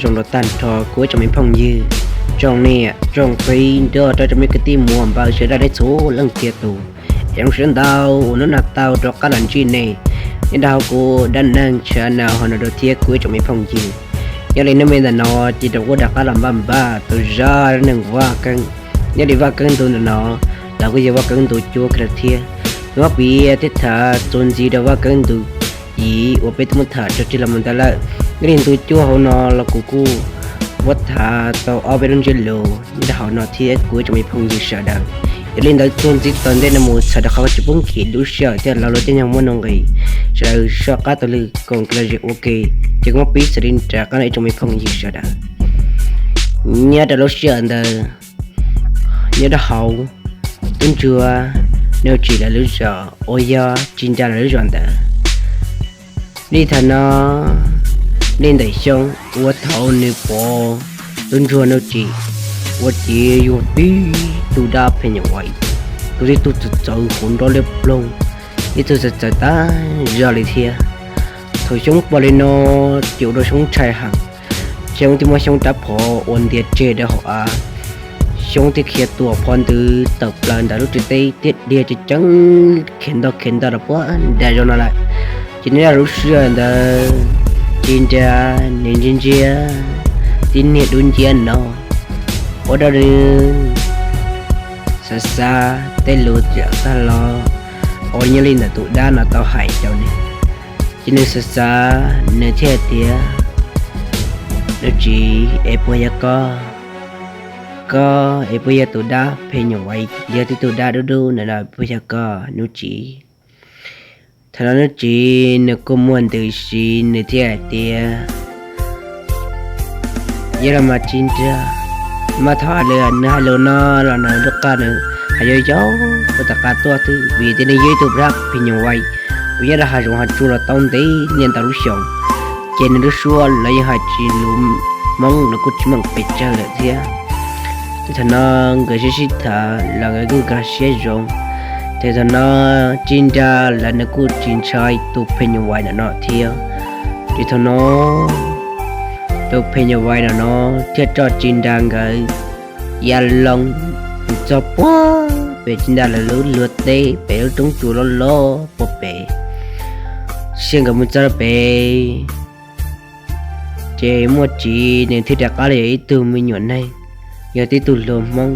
Zoo rau tag nrho kuv ib tsoom me phooj ywg, tsoom niam tsoom txiv nrog rau tsoom me kwv tij muam npawg sawv daws nej txhua leej txhia tus. Es zoo siab ntau uas hnub no tau rov qab los ntsib nej nyob rau hauv kuv dab neeg channel no dua thiab kuv ib tsoom me phooj ywg. Nyob li hnub me ntawm no ces rau kuv rov qab los npaj npaj tus zaj dab neeg Vaj Keeb. Nyob li Vaj Keeb ntu ntawm no los kuj yog Vaj Keeb ntu cuaj kiag lawm thiab. Kuv muab piav thiab tham txuas ntxiv rau Vaj Keeb ntu yim uas peb twb muab tham tso tseg los mus ntawd lawm. Nyob li ntu cuaj hauv no los kuv kuj muab tham tau ob peb lub ntsiab lus nyob rau hauv no thiab kuv ib tsoom me phooj ywg sawv daws. Yog li ntawd txuas ntxiv tom ntej no mus txhawm rau qhov tsis pub nkim lub sij hawm thiab los luag caij nyoog muaj nuj nqis, sawv daws soj qab taug lw koom los zem ua ke, ces kuv muab pib xws li nram qab no ib tsoom me phooj ywg sawv daws. Nyob rau lub sij hawm ntawd, nyob rau hauv tub ntsuag Nuj Tsim lawv lub zos uas yog Tsis Nra lawv lub zos ntawd, li thaum no, li ntawm xyoo uas thaum nws pom tub ntsuag Nuj Tsim ua ciav yuav tib tug dab phem nyuam vais, tus tib tug txawv txawv hauv nrob liab ploog, ib tug txawv txawv tag zog li thiab. Thaum Xyoob pom li no ces ua rau Xyoob ntshai heev. Xyoob thiaj muab Xyoob rab phom uas ntiav tseg rau hauv av, Xyoob thiaj khiav tuam phov ntwg tawm plaws ntawm lub tsev teb thiab dhia ceev ceev khiav ntog khiav ntog rau puag nram zos no lawm. Ces nyob rau lub sij hawm ntawd, Tsis Nra nws ntsia ntsia tib niag dub nciab no, ua rau nws xav xav tej lus tag los uas nyob li ntawm tus dab no tau hais rau nws. Ces nws xav xav nws thiaj hais tias, Nuj Tsim, es puas yog koj? Koj es puas yog tus dab phem nyuam vais, yog tib tug dab dub dub ntawm no, puas yog koj Nuj Tsim? Thaum no Nuj Tsim nws kuj muaj ntws si, nws thiaj hais tias, Yog los mas Tsis Nra. Mas thaum nws hais lus no los nws lub qhov nws hais yau yau ua tom qab tuaj xwb, vim tias nws yog ib tug dab phem nyuam vais uas nyob rau hav zoov hav tsuag los tau ntev niaj ntau lub xyoo, ces nws lub suab los yeej hais tsis lus Hmoob los kuj tsis meej pes tsawg lawm thiab. Ces thaum no nkawd sib sib tham los nkawd kuj nkag siab zoo. Ces thaum no Tsis Nra los nws kuj tsis ntshai tus phem nyuam vais ntawm no thiab. Ces thaum no tus phem nyuam vais ntawm no thiaj coj Tsis Nra nkawd ya loo mus txog puag pem Tsis Nra lawv lub luag teb pem lub roob tsuas loj loj puag pem, tab sis nkawd mus txog rau pem ces Muaj Tsis nws thiaj rov qab los yog ib tug me nyuam neeg, yog tib tug hluas Hmoob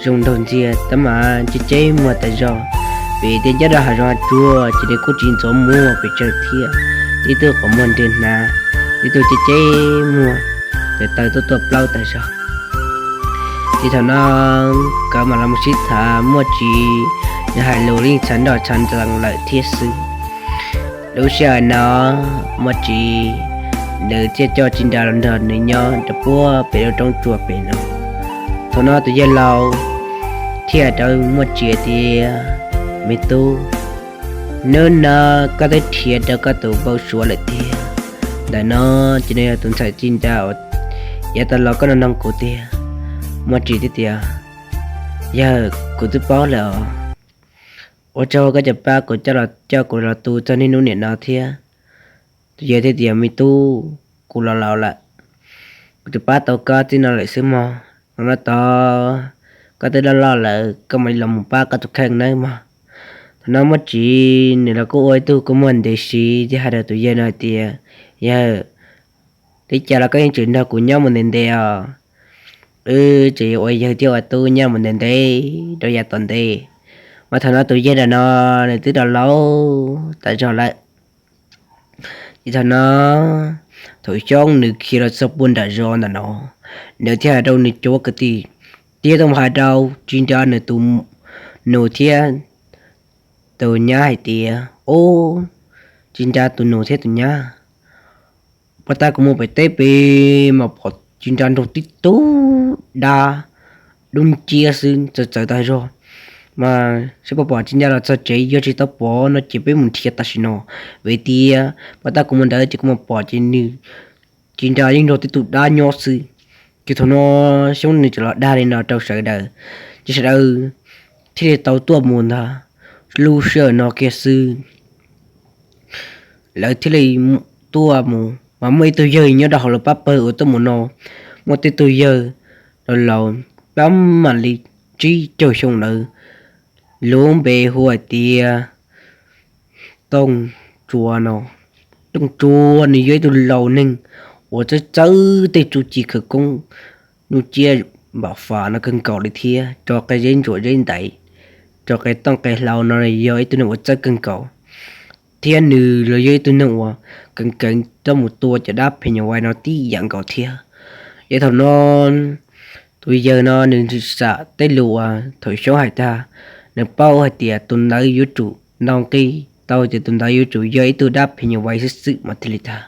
zoo nraug ntxiag tab mas ceb ceb muag tas zog, vim tias nyob rau hav zoov hav tsuag ces nws kuj tsis ntxuav muag pes tsawg thiab, tib tug qhov muag nrwg hnav, tib tug ceb ceb muag, ces taw tuaj tuaj plaub tas zog. Ces thaum no nkawd mam los mus sib tham, Muaj Tsis nws hais lus yeej tshav nroj tshav ntxeev lawm thiab xwb. Lub sij hawm no Muaj Tsis nws thiaj coj Tsis Nra los nrog nws nyob rau puag pem lub roob tsuas pem no. Thaum no tus yawg laus thiaj hais rau Muaj Tsis tias, Me tub, hnub no koj twb nrhiav rau koj tus npau suav lawm tiag. Ntawm no ces nws yog tus ntxhais Tsis Nra uas yav tas los koj nug nug kuv tiag. Muaj Tsis thiaj tias, Yawg, kuv twb paub lawm os. Ua tsaug koj cov pab kuv coj los, coj kuv los tu txog niaj hnub niam no thiab. Tus yawg thiaj tias, Me tub, kuv los laus lawm, kuv tsuas pab tau koj txij no lawm xwb mog. Hnub no tod koj twb loj loj lawm, koj mam li los mus pab koj tus kheej nawb mog. Thaum no Muaj Tsis nws los kuj ua ib tug kua muag ntev si thiab hais rau tus yawg no hais tias, Yawg, li cas los koj yeej tseem nrog kuv nyob mus ntev ntev os. Wb tseem yuav ua yawg thiab ua tub nyob mus ntev ntev rau yav tom ntej. Mas thaum no tus yawg ntawm no nws twb rov laus tas zog lawm. Ces thaum no, thaum Xyoob nws khiav los txog puag nram zos ntawm no, nws thiaj hais rau nws cov kwv tij, thiab tau hais rau Tsis Nra nws tus nus thiab tus nyab hais tias, Ob, Tsis Nra tus nus thiab tus nyab, puag ta kuv mus pem teb pem mas pom Tsis Nra nrog tib tug dab dub nciab xwb txawv txawv tas zog. Mas saib puas pom Tsis Nra los txog tsev, yog tsis tau pom no ces peb mus nrhiav tam sim no, vim tias puag ta kuv mus ntawd ces kuv mus pom ces nws, Tsis Nra yeej nrog tib tug dab nyob xwb. Ces thaum no Xyoob nws txawm los dag li no rau sawv daws, ces sawv daws thiaj li tau tuaj mus ntag. Lub sij hawm no kiag xwb lawv thiaj li tuaj mus. Mas muaj ib tug yawg nyob rau hauv lawv pab pawg uas tuaj mus no, muaj tib tug yawg laus laus, pab mam li tsib caug xyoo ntawd, lub npe hu hais tias Tooj Tsua no. Tooj Tsua nws yog ib tug laus neeg uas txawj txawj tej txuj ci khawv koob, nyuj ciab npam fas no kawg nkaus li thiab tso qe zeb ntsuam zeb ntaiv, tso qe tooj qe hlau no yog ib tug neeg uas txawj kawg nkaus, thiab nws los yog ib tug neeg uas keev keev coj mus tua cov dab phim nyuj vais no tib yam nkaus thiab. Ces thaum no tus yawg no nws xam tej lus uas thaum xyoob hais tag, nws paub hais tias tus ntawd yuav tsum ntaus nqi tau tias tus ntawd yuav tsum yog ib tug dab phim nyuj vais xwb xwb mas thiaj li tag.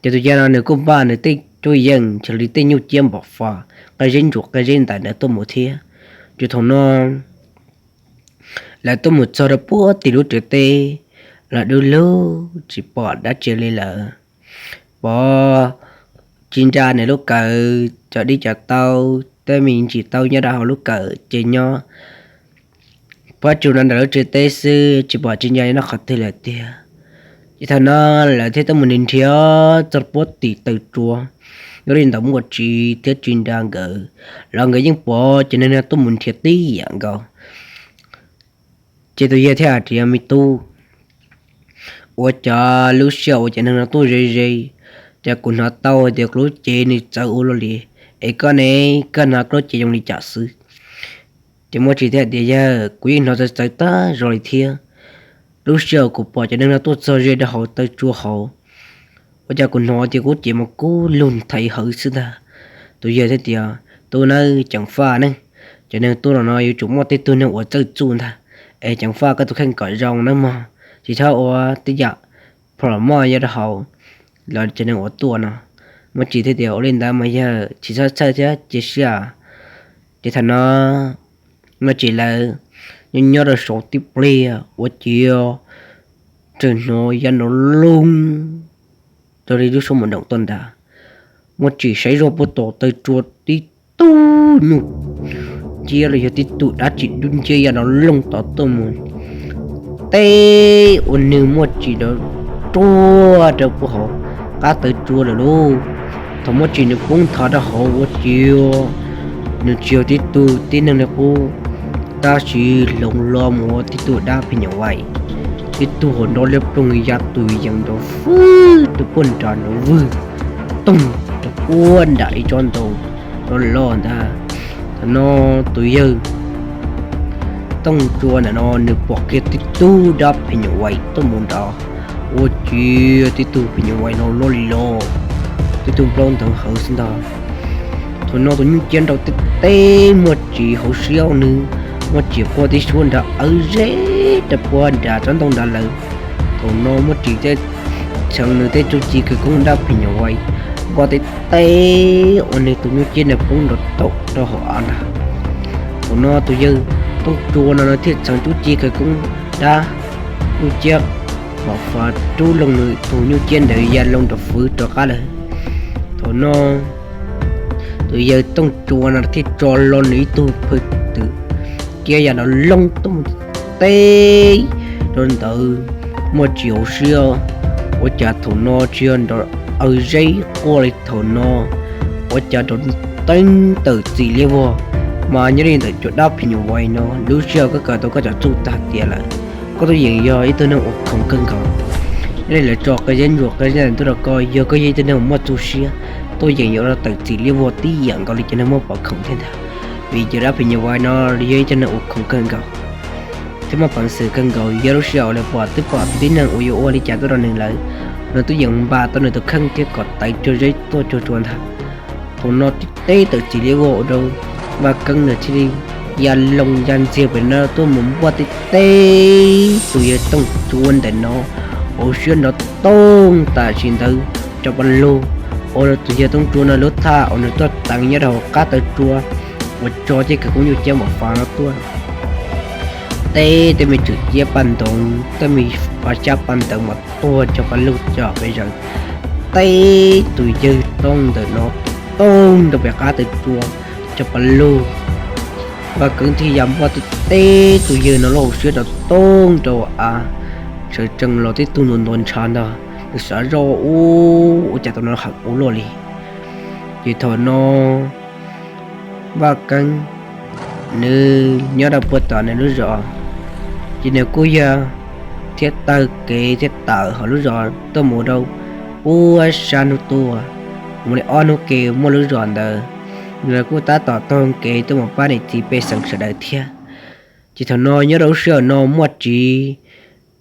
Ces tus yawg no nws kuj npaj nws tej txuj yeej, xws li tej nyuj ciab npam fas, qe zeb ntsuam qe zeb ntaiv ntawd tuaj mus thiab. Ces thaum no lawv tuaj mus txog rau puag tim lub tsev teb, los dub lug tsis pom dab tsi li lawm. Pom Tsis Nra nws lub kawm, cov dib cov taub, tej me ntsis taub nyob rau hauv lub kawm ces nyob pob tsuas no ntawm lub tsev teb xwb, tsis pom Tsis Nra nyob qhov twg lawm tiag. Ces thaum no lawv thiaj tuaj mus nrhiav txog puag tim taw tsua. Yog li ntawd Muaj Tsis thiab Tsis Nra nkawd los nkawd yeej pom cov neeg no tuaj mus nrhiav tib yam nkaus. Ces tus yawg thiaj hais tias, Me tub, ua cas lub sij hawm uas cov neeg no tuaj ze ze, ces kuv hnov tau hais tias kuv lub cev nws txawv ua luaj li, es koj ne, koj hnov koj lub cev zoo li cas xwb? Ces Muaj Tsis thiaj tias, Yawg, kuv yeej hnov txawv txawv tag zog li thiab. Lub sij hawm kuv pom cov neeg no tuaj txog ze rau hauv taw tsua hauv, ua cas kuv hnov tias kuv lub cev mas kub lug nthaiv hawv xwb ntag. Tus yawg thiaj tias, Tub nawb, ceev faj ne, cov neeg tuaj los no yuav tsum muaj tej tug neeg uas txawj txuj ntag, es ceev faj koj tus kheej kom zoo nawb mog, tsis txhob ua tej yam phom moj nyob rau hauv los cov neeg uas tuaj no. Muaj Tsis thiaj tias, Ua li ntawd mas yawg, tsis txhob txhawj thiab cia siab. Ces thaum no Muaj Tsis lawv nyob nyob rau saum tib pliag ua ciav tseem hnov ya nrov loog rau li lub suab mus nroos tuaj ntag. Muaj Tsis saib zoj puag tom taw tsua tib tug nyuj ciab los yog tib tug dab tsi dub nciab ya nrov loog tod tuaj mus, teb ua nws Muaj Tsis nrov ruag rau puag hauv qab taw tsua lawm lauj. Thaum Muaj Tsis nws poob nthav rau hauv ua ciav nws tsis yog tib tug tib neeg li qub, tab sis hloov los mus ua tib tug dab phim nyuj vais, tib tug hauv nrov liab ploog ya tus yees nrov vwg rau puag nram nrov vwg toog rau puag nram ib tsob ntoo loj loj ntag. Thaum no tus yawg Tooj Tsua ntawm no nws pom kiag tib tug dab phim nyuj vais tuaj mus nrad, ua ciav tib tug phim nyuj vais no loj li los, tib tug nplaub nteev hawv xwb ntag. Thaum no tus nyuj ciab nrov teb teb Muaj Tsis hauv siab, nws Muaj Tsis quaj tib suab nrad awv zeb rau puag nram tsob ntoo nrad lawm. Thaum no Muaj Tsis thiaj txheev nws tej txuj ci khawv koob dab phim nyuj vais npaj teb teb ua nws tus nyuj ciab ntawd poob nrov taum rau hauv av ntag. Thaum no tus yawg Tooj Tsua no nws thiaj txheev txuj ci khawv koob dab nyuj ciab npam fas rub loo nws tus nyuj ciab ntawd ya loo nrov fwv rov qab lawm. Thaum no tus yawg Tooj Tsua no thiaj tso los nws ib tug phaw twm ciab ya nrov loog tuaj mus teb rau ntawd. Muaj Tsis hauv siab, ua cas thaum no tsis yog nrov awv zeb quaj li thaum no, ua cas nrov teeb tawm txim liab vog, mas nyob li ntawm cov dab phim nyuj vais no lub sij hawm koj kawm tau koj cov txuj tag tiav lawm, koj twb yeej yog ib tug neeg uas khoom kawg nkaus. Nyob li lawv tso qe zeb ntsuam qe zeb ntaiv tuaj rau koj, yog koj yog ib tug neeg uas muaj txuj siab, twb yeej yuav tawm txim liab vog tib yam nkaus li cov neeg muaj pov khoom thiab ntag. Vim cov dab phim nyuj vais no yog ib tug neeg uas khoom kawg nkaus thiab muaj peev xwm kawg nkaus. Yog lub sij hawm lawv pom twb pom tib neeg uas yuav ua li cas tuaj rau nws lawm, nws twb yeej npaj tau nws tus kheej thiab kom tawv cuag zeb tuaj cuag tsua ntag. Thaum no tib teb tawm txim liab vog ua rau Vaj Keeb nws thiaj li ya loo ya ntxiag pem no tuaj mus npaj teb teb tus yawg Tooj Tsua ntawm no hauv siab nrov toog tam sim ntawd rau pa lug, ua rau tus yawg Tooj Tsua no lub thaj uas nws tuaj teev nyob rau hauv qab taw tsua uas tso tej khawv koob nyuj ciab npam fas no tuaj, teb tej me tswm ciab paj ntoov tej me fas xyab paj ntoov mas tuag cov pa lug cov pes zaws. Teb tus yawg Tooj ntawm no toog rau pem qab taw tsua cov pa lug. Vaj Keeb thiaj ya npaj teb teb tus yawg no lub hauv siab nrov toog rau av, sawv tsees los tib tug ntuav ntuav ntshav ntag. Xav zoj ub, ua cas tus no hawm ua luaj li. Ces thaum no Vaj Keeb nws nyob rau puag tom nws lub zos, ces nws kuj yog thiab taug kev thiab tawm hauv lub zos tuaj mus rau puag sab hnub tuaj, mus li ob hnub ke muaj lub zos ntawd, nws kuj tab tom taug kev tuaj mus pab niam txiv pej xeem sawv daws thiab. Ces thaum no nyob rau lub sij hawm no Muaj Tsis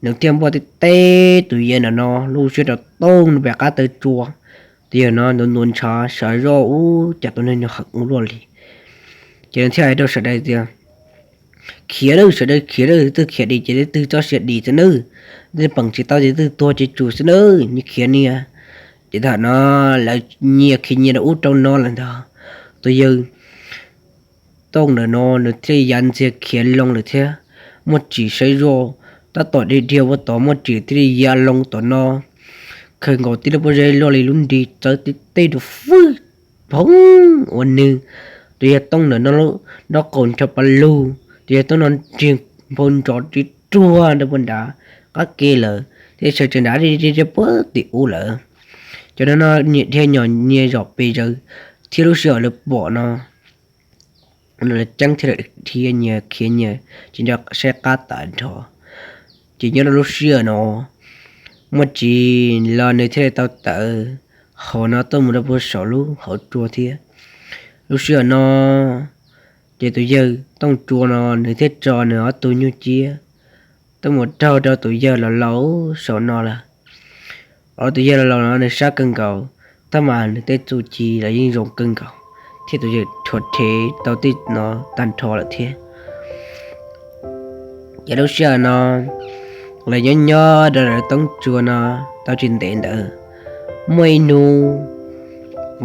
nws thiaj npuaj teb teb tus yawg ntawm no lub siab rau tooj nws pem qab taw tsua. Tus yawg no ntuav ntuav ntshav xav zoj ub, cas tus neeg no hawm ua luaj li. Ces nws thiaj hais rau sawv daws tias, khiav lawm sawv daws, khiav lawm, twg khiav dim ces leej twg txoj sia dim xwb nawb, twg peem tsis tau ces twg tuag ces tsum xwb nawb, nyias khiav nias. Ces thaum no lawv nyias khiav nyias rau ub rau no lawm ntag. Tus yawg tooj ntawm no nws thiaj li ya ntxiag khiav loo lawm thiab. Muaj Tsis saib zoj tab tom dhia dhia ua tod, Muaj Tsis thiaj li ya loo tom no, khaws nkaus tib lub pob zeb luaj li lub nrig txawb tib teg rau fwj, phoov, ua nws. Tus yawg tooj ntawm no nraub qaum ncho pa lug, tus yawg tooj no nrig nphau ntsov ris ruag rau puag nrad qab ke lawm, thiab sawv tsees nrad puag tim ub lawm. Cov no no nyias dhia nyom nyias zom pes zaws, thiab lub sij hawm lawv pom no lawv ceeb thiab lawv dhia nyias khiav nyias tsis nco saib qab tawm nrho. Ces nyob rau lub sij hawm no Muaj Tsis los nws thiaj li tau tawm hauv no tuaj mus rau puag saum lub hauv tsua thiab. Lub sij hawm no ces tus yawg tooj tsua no nws thiaj tso nws ob tug nyuj ciab tuaj mus raug rau tus yawg laus laus saum no lawm. Tus yawg laus laus no nws sab kawg nkaus, tab mas nws tej txuj ci los yeej zoo kawg nkaus, thiab tus yawg rhuav rhev tau tej no tag nrho lawm thiab. Ces lub sij hawm no lawv nyob nyob rau lawv tooj tsua no tau tsis ntev ntawd, muaj ib hnub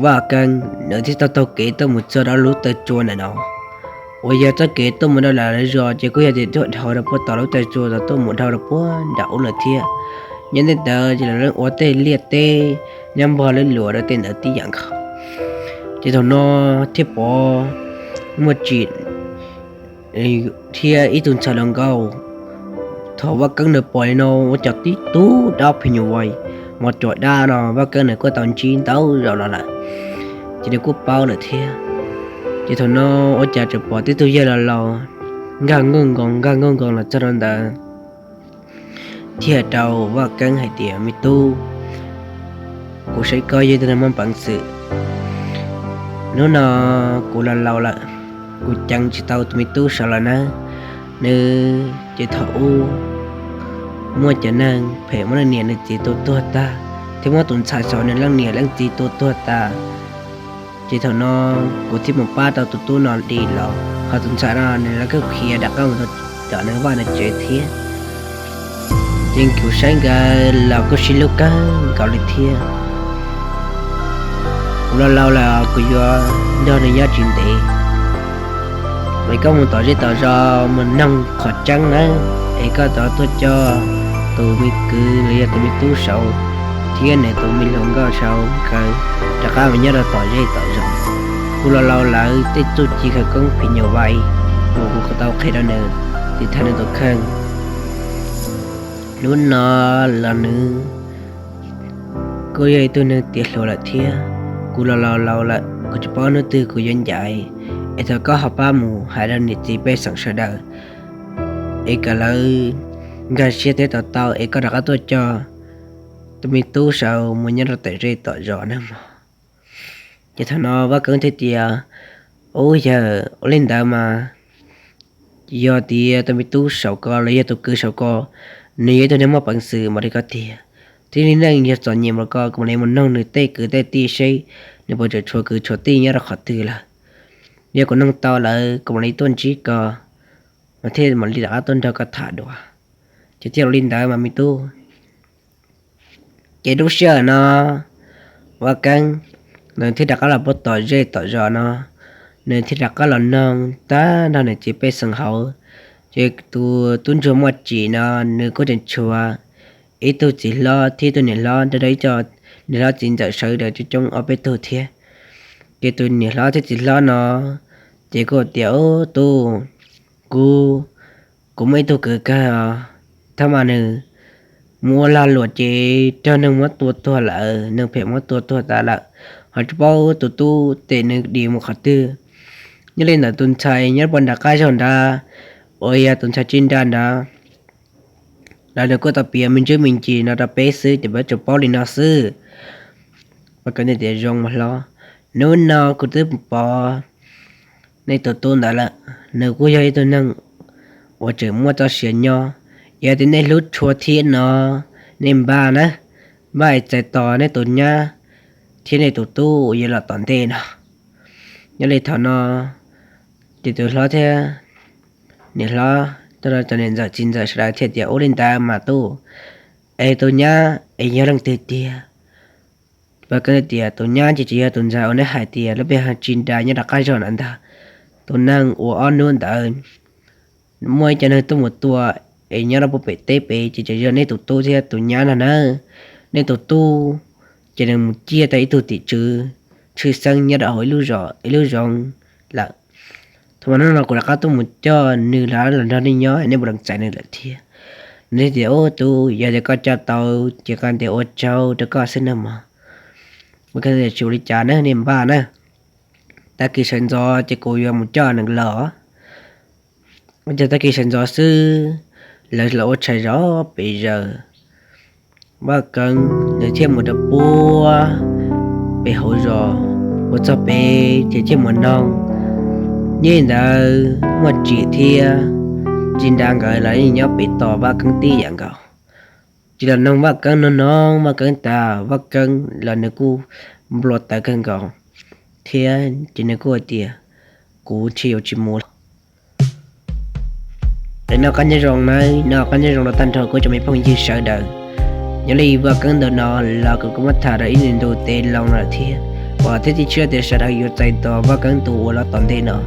Vaj Keeb nws thiaj tau taug kev tuaj mus txog rau lub taw tsua ntawm no, uas yog txoj kev tuaj mus rau lawv zos ces kuj yog tias tuaj dhau rau puag tom lub taw tsua tod tuaj mus dhau rau puag nram ub lawm thiab. Nyob ntej ntawd ces lawv ua tej liaj teb nyob npog lub luas rau tej ntawd tib yam nkaus. Ces thaum no thiaj pom Muaj Tsis thiab ib tug ntxhais hluas nkauj. Thaum Vaj Keeb nws pom li no ua cas tib tug dab phim nyuj vais mos cuam dab no Vaj Keeb nws kuj tau ntsib ntau zaus los lawm, ces nws kuj paub lawm thiab. Ces thaum no ua cas tseem pom tib tug yawg laus laus nkag nkuj nkoos nkag nkuj nkoos los txog rau ntawd, thiaj rau Vaj Keeb hais tias, me tub, kuv saib koj yog ib tug neeg muaj peev xwm. Hnub no kuv laus laus lawm, kuv ceev tsis tau tus me tub saud lawm nawb. Nws ces thaum ub muaj cov neeg phem muab nws niam nws txiv tua tuag tag, thiab muab tus ntxhais saud nws leej niam leej txiv tua tuag tag. Ces thaum no kuv thiaj mus pab tau tus tub no dim los, ho tus ntxhais no nws lawv kuj khiav rov qab mus tom nws vaj nws tsev thiab. Ces kuv saib nkawd los kuj sib hlub kawg nkaus li thiab. Kuv laus laus lawm kuv yuav nrog nws nyob tsis ntev. Es koj mus tom zej tom zos mus noog qhov tseeb nawb, es koj tau tuaj coj tus me kwv los yog tus me tub saud thiab nws tus me hluas nkauj saud nkawd rov qab mus nyob rau tom zej tom zos. Kuv laus laus lawm tej txuj ci khawv koob phim nyuj vais uas kuv tau qhia rau nws, tiv thaiv nws tus kheej. Hnub no los nws kuj yog ib tug neeg tiav hluas lawm thiab. Kuv los laus laus lawm kuv tsis paub hnub twg kuv yuav ncaim, es thov koj ho pab mus hais rau niam txiv pej xeem sawv daws, es kom lawv nkag siab thiab to taub, es koj rov qab tuaj coj tus me tub saud mus nyob rau tom zej tom zos nawb mog. Ces thaum no Vaj Keeb thiaj tias, ub yawg, ua li ntawd mas yog tias tus me tub saud ko los yog tus kwv saud ko, nws yog ib tug neeg muaj peev xwm npaum li koj tiag, thiab li neej yog txom nyem npaum li ko, kuv mam li mus noog nws tej kwv tej tij seb nws puas tseem tshuav kwv tshuav tij nyob rau qhov twg lawm. Yog kuv noog tau lawm kuv mam li tuaj ntsib koj, mas thiaj mam li rov qab tuaj nrog koj tham dua. Ces thiaj ua li ntawd mas me tub. Ces lub sij hawm no Vaj Keeb nws thiaj rov qab los puag tom zej tom zos no, nws thiaj rov qab los noog tag nrho nws txiv pej xeem hauv. Ces tus tub ntsuag Muaj Tsis no nws kuj tseem tshuav ib tug txiv hlob thiab ib tug niam hlob, nrog rau ib co niam hlob txiv ntxawm sawv daws coob coob ob peb tug thiab. Ces tus niam hlob thiab txiv hlob no ces kuj tias, ub tub, kuv, kuv muaj ib tug kwv kawg os, thab mas nws mus ua lag luam ces raug neeg muab tua tuag lawm, neeg phem muab tua tuag tas lawm, ho tsis paub tus tub tes nws dim mus qhov twg. Nyob li ntawd tus ntxhais nyob puag nram qab zog nrad, uas yog tus ntxhais Tsis Nra nrad, los nws kuj tau piav me ntsis me ntsis no rau peb xwb ces peb tsuas paub li no xwb. Vaj Keeb tias zoo mas hlob, hnub no kuv twb pom nej tus tub ntawd lawm, nws kuj yog ib tug neeg uas tseem muaj txoj sia nyob. Yog tias nej hlub tshua thiab no, nej npaj na, npaj es txais tos nej tus nyab thiab nej tus tub uas yuav los tom ntej no. Nyob li thaum no ces tus hlob thiab niam hlob, cov niam ntxawm txiv ntxawm sawv daws thiaj tias ua li ntawd mas tub, es tus nyab es yog leej twg tiag? Vaj Keeb tias tus nyab ces tsis yog tus ntxhais uas neb hais tias lub npe hu Tsis Nra nyob rov qab zog na ntag. Tus neeg uas ob hnub ntawd muaj ib co neeg tuaj mus tua es nyob rau puag pem teb pem ces tsis yog nej tus tub thiab tus nyab no na. Nej tus tub ces nws mus ciaj tau ib tug tim tswv tshwj xeeb nyob rau hauv ib lub zoov lawm. Thaum mas hnub no kuv rov qab tuaj mus coj nws los nrog nej nyob, nej puas lees txais nws lawm thiab? Nws tias ub tub, yog tias koj coj tau ces koj tias ua tsaug rau koj xwb nawb mog. Vaj Keeb tias tsis ua li cas na, nej npaj na, tag kis sawv ntxov ces kuv yuav mus coj nws los. Ua cas tag kis sawv ntxov xwb, lawv los ua tshais zov pes zaws, Vaj Keeb nws thiaj mus rau puag pem hauv zos, mus txog pem ces thiaj mus noog. Nyob ntawd muaj Tsim thiab Tsis Nra nkawd los nyob pem tos Vaj Keeb tib yam nkaus. Ces los noog Vaj Keeb, noog noog Vaj Keeb tas Vaj Keeb los nws kuj nplua taws kawg nkaus thiab ces nws kuj hais tias kuv tsis yuav tsis mus lawm. Es noj qab nyob zoo nawb, noj qab nyob zoo rau tag nrho kuv cov me phooj ywg sawv daws. Nyob li Vaj Keeb ntawm no los kuv kuj muab tham rau ib ntu tes loo lawm thiab, vam thiab cia siab tias sawv daws yuav txais tos Vaj Keeb tus uas los tom ntej no.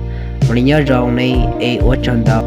Ua li nyob zoo ne, es ua tsaug ntau.